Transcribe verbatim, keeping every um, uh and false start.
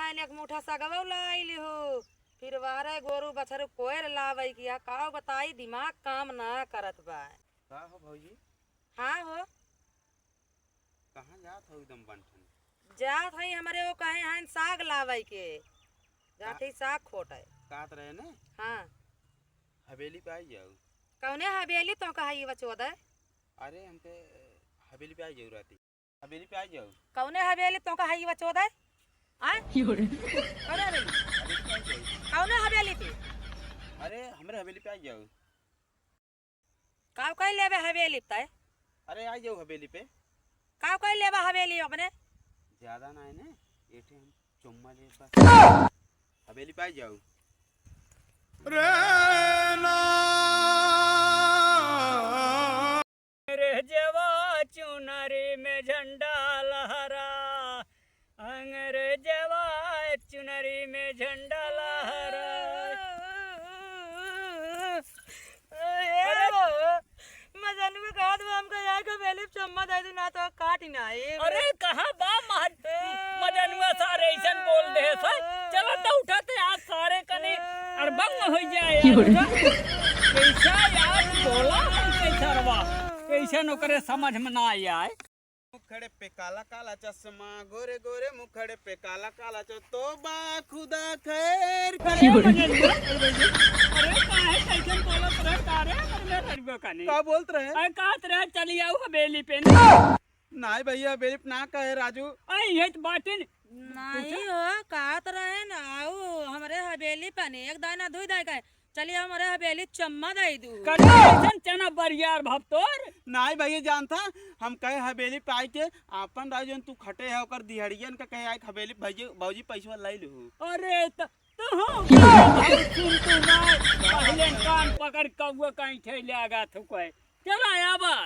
एक मुठा सगवो लाइली हो, फिर वारे गोरू बछरू कोयर लावै किया, काव बताई, दिमाग काम ना करत बा। का हो भौजी? हाँ हो। कहाँ जात हो एकदम बंठन? जात हई, हमरे वो कहे हैं साग लावै के, जात का-, हई साग खोटै। कहत रहे ने? हाँ। हवेली पे आई जाओ। कौने हवेली तो कहा ये बचोदे? अरे हमके हवेली पे आई जाओ राती। हवेली पे आई जाओ। कौने हवेली तो कहा ये बचोदे? आय? कौने हवेली? हवेली पे आई जाओ। कौने हवेली पे? अरे हमरे हवेली पे आई जाओ। काव कई लेबे हवेली पे? अरे आई जाओ हवेली पे। काव कई लेबे हवेली अपने? ज्यादा ना है ने, एठे हम चुम्मा ले बस। हवेली पे आई जाओ। अंग्रेजवा चुनरी में झंडा लहरा, अंग्रेजवा चुनरी में झंडा लहरा। ए अरे! हो, मजनुआ कहत बा हमका जाके हवेली चम्मा दे दू, ना तो काट ही ना, ए अरे, कहाँ बा मह-, मजनुआ सारे ऐसन बोल दे है, सर? चलो तो उठा ते आज सारे कने अड़बंग हो जाए यार, क्यों रे? उठा। कैसा यार बोला है कैसा रवा? कैसन ओकरे समझ में ना आए। मुखड़े पे काला काला चश्मा, गोरे गोरे मुखड़े पे काला काला चश्मा, तोबा खुदा खैर करे। अरे मजनुआ, अरे काहे कैसन बोलत रहे का रे? अरे मैं लड़ुआ का नहीं। का बोलत रहे? अरे कहत रहे चली आओ हवेली पे ना। नाई भैया, हवेली पे ना कहे राजू। आई है तो बाटिन। नाई हो, कहत रहे ना, आओ हमरे हवेली पे नहीं, एक दाना दुई दाई कहे। चलिए हमरे हवेली चम्मा दे दू। कटे ऐसन चना बरियार भव तोर। नाई भैया जानता, हम कहे हवेली पे आइके आपन राजू जौन तू खटे है ओकर दिहड़ियन का कहे आइके हवेली भैया भौजी पैसवा लाई लू। अरे त, त हम सुन तू ना, पहले कान पकड़ कौआ कहीं ठेले आगा थुकवे। चला आवा।